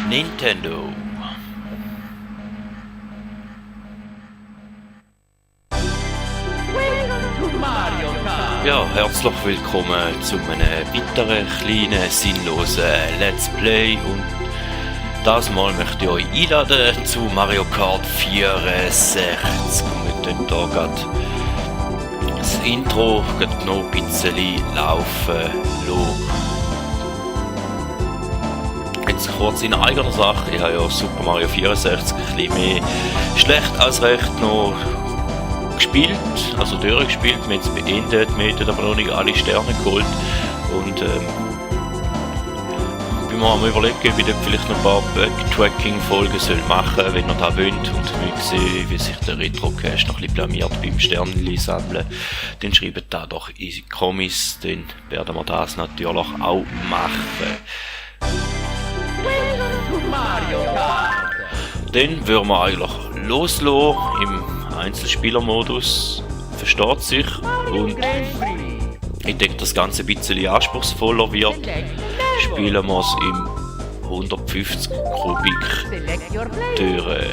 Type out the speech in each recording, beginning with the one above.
Nintendo. Ja, herzlich willkommen zu einem weiteren kleinen, sinnlosen Let's Play und das Mal möchte ich euch einladen zu Mario Kart 64 und wir tun hier gerade das Intro noch ein bisschen laufen lassen. Jetzt kurz in eigener Sache, ich habe ja Super Mario 64 ein bisschen mehr schlecht als recht noch gespielt, also durchgespielt, wir haben es beendet, wir hätten aber noch nicht alle Sterne geholt und bin mir am überlegen, ob ich dort vielleicht noch ein paar Backtracking-Folgen machen soll, wenn ihr das wollt und wir sehen, wie sich der Retrocast noch ein bisschen blamiert beim Sternchen sammeln, dann schreibt da doch in die Kommis, dann werden wir das natürlich auch machen. Dann würden wir eigentlich loslassen im Einzelspielermodus, versteht sich, und ich denke, das Ganze ein bisschen anspruchsvoller wird, spielen wir es im 150 Kubik durch.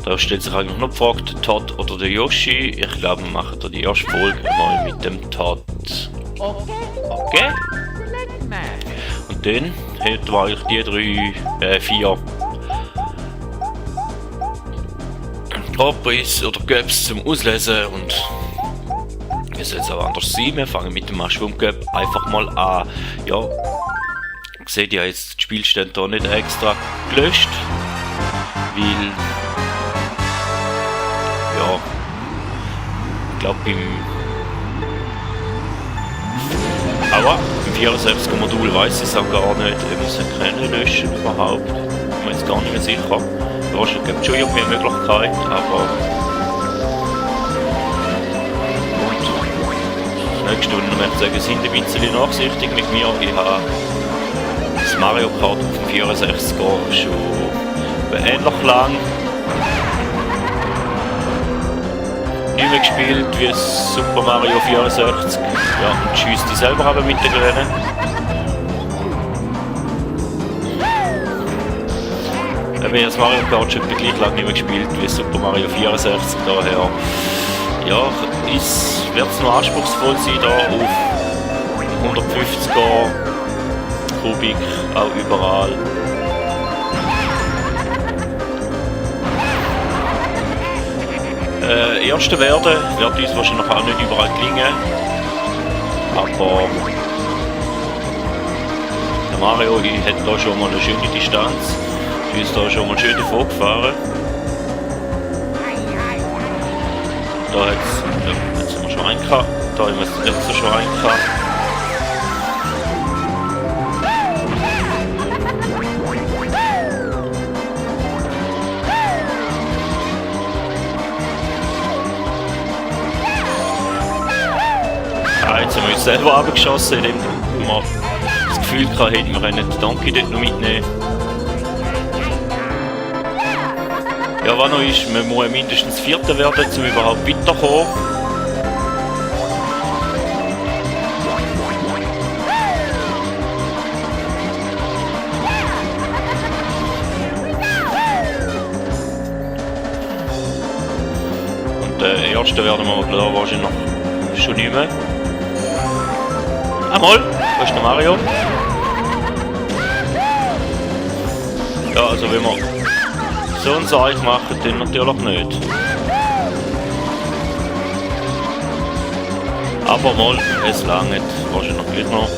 Da stellt sich eigentlich noch die Frage, der Todd oder der Yoshi. Ich glaube, wir machen da die erste Folge mal mit dem Todd. Okay? Und dann hätten wir eigentlich die vier Gradpreis oder Gaps zum Auslesen und wie soll es auch anders sein? Wir fangen mit dem Mushroom Gap einfach mal an. Ja, seht ihr jetzt, die Spielstände hier nicht extra gelöscht, weil ja, ich glaube beim 64er Modul weiß ich es auch gar nicht, ob wir es können löschen überhaupt. Ich bin mir jetzt gar nicht mehr sicher. Es gibt schon irgendwie eine Möglichkeit, aber und nächste Stunde möchte ich sagen, sind ein bisschen nachsichtig mit mir. Ich habe das Mario Kart auf dem 64er schon ähnlich lang nicht mehr gespielt wie Super Mario 64. Ja, und schießt die selber aber mit den Rennen. Ich habe das Mario Kart schon gleich lange nicht mehr gespielt wie Super Mario 64, daher ja, wird es noch anspruchsvoll sein da auf 150er Kubik, auch überall. Erste werden wird uns wahrscheinlich auch nicht überall gelingen, aber der Mario hat da schon mal eine schöne Distanz. Die ist da schon mal schön davor gefahren. Da hat es, jetzt haben wir schon einen gehabt, da haben wir jetzt schon einen gehabt. Ah, jetzt haben wir uns selber abgeschossen, indem wir das Gefühl hatten, wir können den Donkey dort noch mitnehmen. Ja, was noch ist, man muss mindestens Vierter werden, um überhaupt weiterzukommen. Und Erste werden wir klar wahrscheinlich schon nicht mehr. Einmal, wo ist der Mario? Ja, also wenn wir so ein Zeug machen, dann natürlich nicht. Aber mal, es langt wahrscheinlich gleich noch.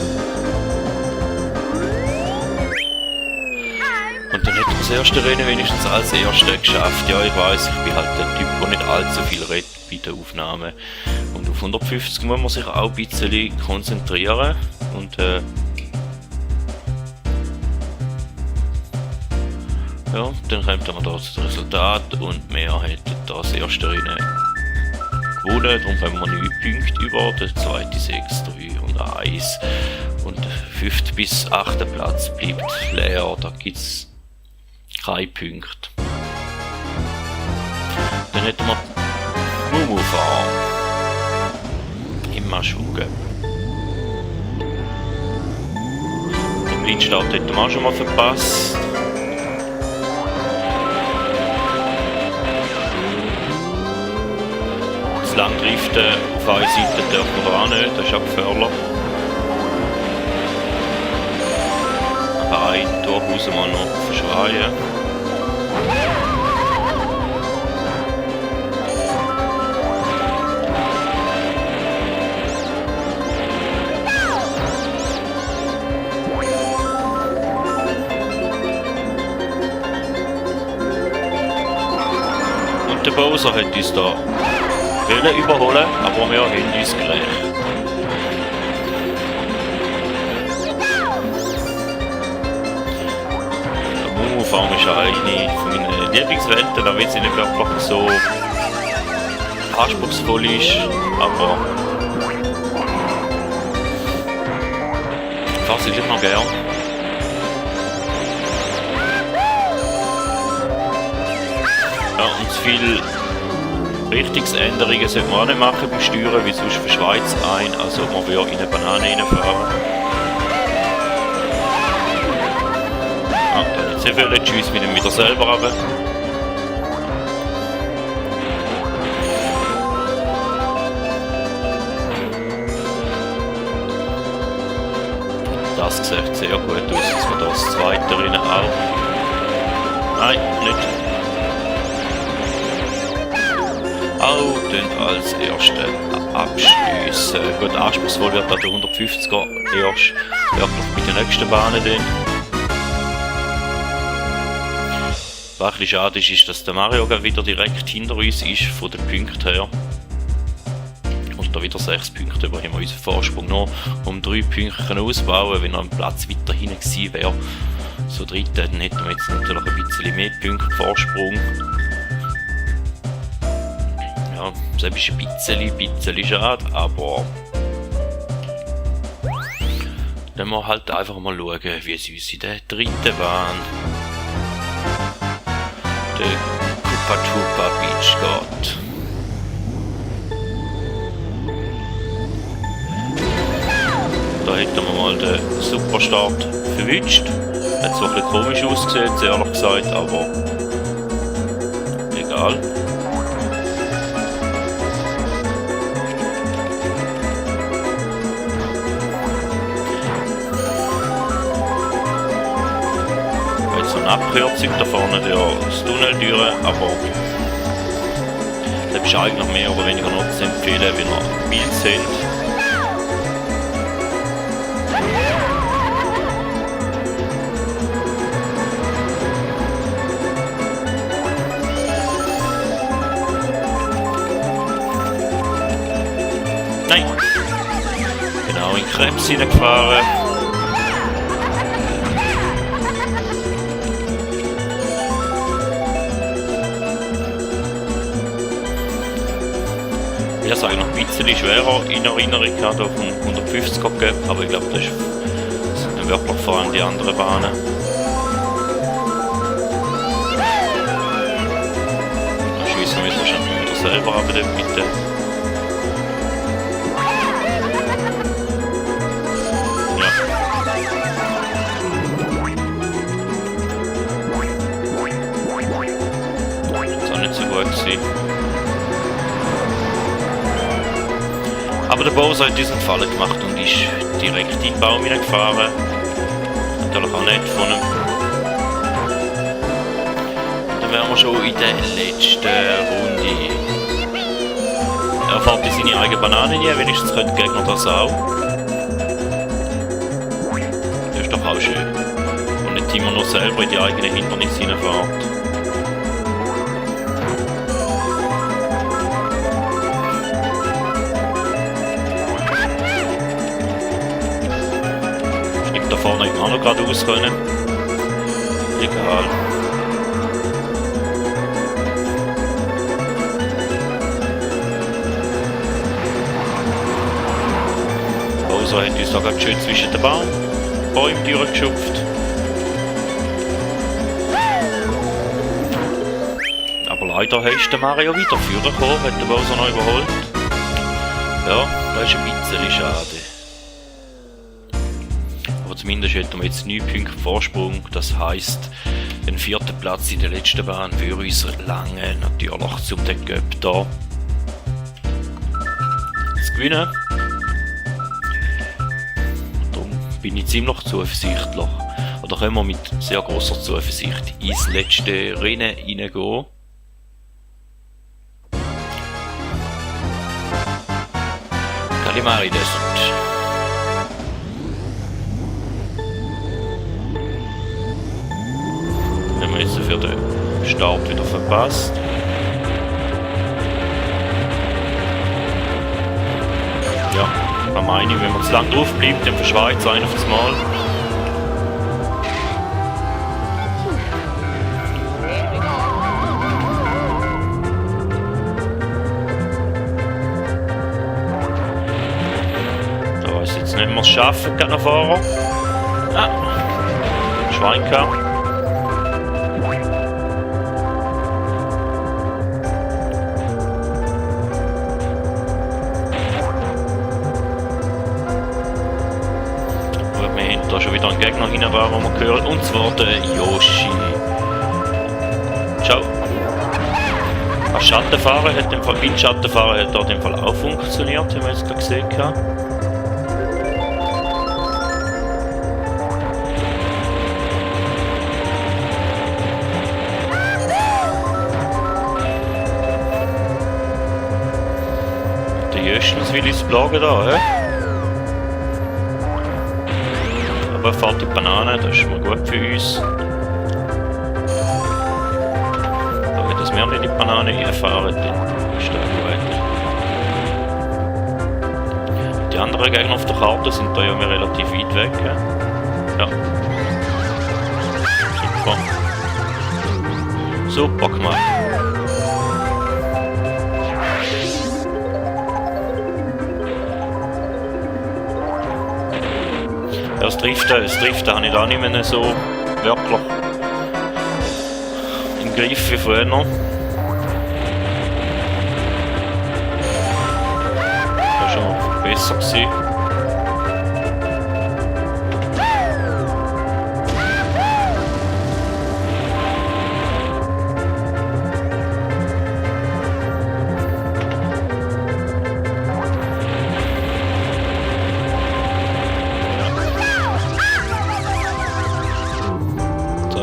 Und dann hätte ich das erste Rennen wenigstens als Erste geschafft. Ja, ich weiss, ich bin halt der Typ, der nicht allzu viel redet bei der Aufnahme. Und auf 150 muss man sich auch ein bisschen konzentrieren. Und ja, dann kommt man da zu dem Resultat und wir hätten das erste Rennen gewonnen, darum haben wir 9 Punkte über, der zweite 6, 3 und 1 und der 5. bis 8. Platz bleibt leer, da gibt es keine Punkte. Dann hätten wir Mumu Farm im Mushroom Gap. Blindstart hätten wir auch schon mal verpasst. Das Langdriften auf eine Seite dürfen wir auch nicht, das ist auch gefährlich. Aber ein Tor müssen wir noch verschreien. Der Bowser hat uns da überholen, aber wir haben uns gleich. Der Mumu-Farm ist eine von meinen Lieblingswelten, auch wenn sie nicht wirklich so anspruchsvoll ist, aber ich fahre sie gleich noch gern. Ja, und zu viel Richtungsänderungen sollte man auch nicht machen beim Steuern, weil sonst verschweizt es ein, also man würde in eine Banane reinfahren. Ah, dann nicht sehr viel, tschüss, wir nehmen wieder selber runter. Das sieht sehr gut aus, dass wir das zweite rein auch. Nein, nicht. Auch als erste abschliessen. Gut, anspruchsvoll wird da der 150er erst wirklich bei den nächsten Bahnen dann. Was ein bisschen schade ist, dass der Mario wieder direkt hinter uns ist, von den Punkten her. Und da wieder 6 Punkte, wo wir unseren Vorsprung noch um 3 Punkte ausbauen. Wenn er einen Platz weiter hinten gewesen wäre, so dritte, dann hätten wir jetzt natürlich ein bisschen mehr Punkte Vorsprung. Ja, das ist ein bisschen schade, aber dann müssen wir halt einfach mal schauen, wie es uns in der dritten Bahn, der Koopa Troopa Beach, geht. Da hätten wir mal den Superstart verwünscht. Hat zwar ein bisschen komisch ausgesehen, ehrlich gesagt, aber egal. Abkürzung da vorne das Tunnel durch, aber das ist eigentlich mehr oder weniger noch zu empfehlen, wenn wir wild sind. Nein! Genau in Krebs hineingefahren. Ich habe es eigentlich noch ein bisschen schwerer in Erinnerung gehabt auf dem 150er gegeben, aber ich glaube, das sind dann wirklich vor allem die anderen Bahnen. Dann schiessen wir uns wahrscheinlich wieder selber runter dort bitte. Ja. Das ist auch nicht so gut gewesen. Aber der Bowser hat diesen Fall gemacht und ist direkt in den Baum hineingefahren. Natürlich auch nicht von ihm. Dann wären wir schon in der letzten Runde. Er fährt in seine eigene Banane rein, wenigstens können die Gegner das auch. Das ist doch auch schön. Und nicht immer nur selber in die eigenen Hindernisse hineinfährt. Da vorne hätten wir auch noch geradeaus können. Egal. Bowser hat uns sogar schön zwischen den Bäumen durchgeschupft. Aber leider ist der Mario wieder vorgekommen, hat der Bowser noch überholt. Ja, das ist ein bisschen schade. zumindest hätten wir jetzt 9 Punkte Vorsprung. Das heisst, den 4. Platz in der letzten Bahn für uns lange natürlich zum den Cup da zu gewinnen. Darum bin ich ziemlich zuversichtlich. Oder können wir mit sehr grosser Zuversicht ins letzte Rennen hineingehen. Kalimari Desert. Haben wir jetzt für den Start wieder verpasst. Ja, da meine ich, wenn man zu lang drauf bleibt, dann verschweizt es einen auf das Mal. Da ist jetzt nicht mehr es schaffen kann, der Fahrer. Ah, Schwein kam. Da schon wieder ein Gegner hinein war, den wir gehört, und zwar der Yoshi. Ciao. Als Schattenfahrer hat im Fall, Windschattenfahrer hat dort im Fall auch funktioniert, haben wir jetzt gerade gesehen. Der Jöschens will uns plagen da, hä? Aber er fährt die Banane, das ist mal gut für uns. Aber wenn das wir nicht in die Banane reinfahren, dann ist das gut. Die anderen Gegner auf der Karte sind da ja relativ weit weg. Ja. Super. Super gemacht. Das Driften habe ich da nicht mehr so wirklich im Griff wie früher noch. Das war schon besser gewesen.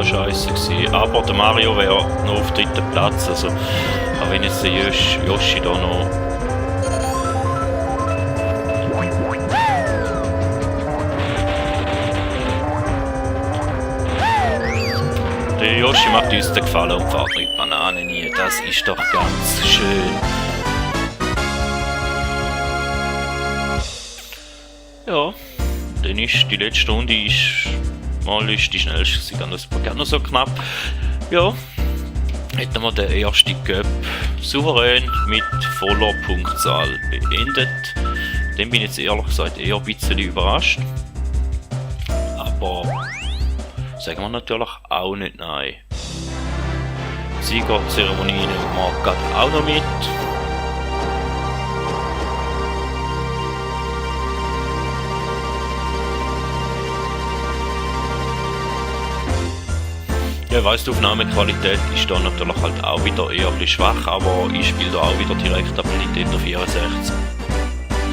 Scheiße gewesen. Aber der Mario wäre noch auf 3. Platz, also auch wenn jetzt der Yoshi da noch der Yoshi macht uns den Gefallen und fährt mit Bananen nie, das ist doch ganz schön. Ja, dann ist die letzte Runde mal ist die schnellste gewesen, das war noch so knapp. Ja, hätten wir den ersten Cup souverän mit voller Punktzahl beendet. Dann bin ich jetzt ehrlich gesagt eher ein bisschen überrascht. Aber sagen wir natürlich auch nicht nein. Siegerzeremonie nehmen wir gerade auch noch mit. Ja, ich weiss, die Aufnahmequalität ist da natürlich halt auch wieder eher ein bisschen schwach, aber ich spiele da auch wieder direkt auf Nintendo 64.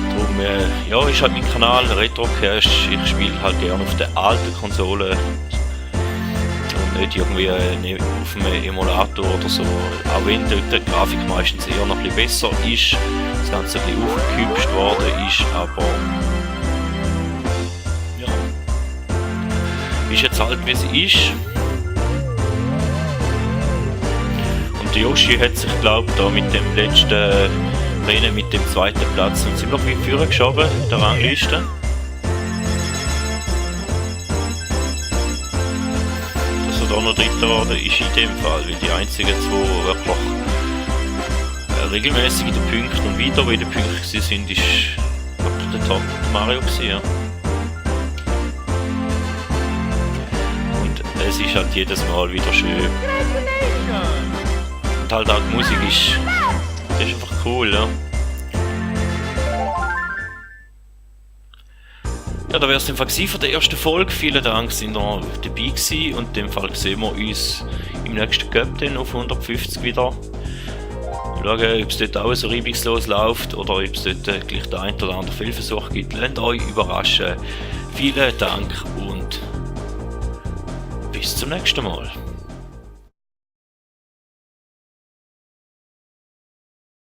Darum, ja, ist halt mein Kanal Retrocast, ich spiele halt gerne auf der alten Konsole und nicht irgendwie auf einem Emulator oder so. Auch wenn dort die Grafik meistens eher noch ein bisschen besser ist, das Ganze ein bisschen aufgehübscht worden ist, aber ja, ist jetzt halt wie es ist. Der Yoshi hat sich, glaube ich, da mit dem letzten Rennen mit dem 2. Platz und ziemlich weit vorne geschoben in der Rangliste. Dass er da noch Dritter geworden ist in dem Fall, weil die einzigen zwei wirklich regelmäßig in den Punkten und weiter bei den Punkten sind, ist wirklich der Top Mario gewesen. Und es ist halt jedes Mal wieder schön. Und halt auch die Musik ist einfach cool, ja. Ja, da wäre es im Fall gewesen von der ersten Folge. Vielen Dank, sind ihr dabei gewesen. Und in dem Fall sehen wir uns im nächsten Cup dann auf 150 wieder. Schauen, ob es dort auch so reibungslos läuft oder ob es dort gleich der ein oder andere Fehlversuch gibt. Lasst euch überraschen. Vielen Dank und bis zum nächsten Mal.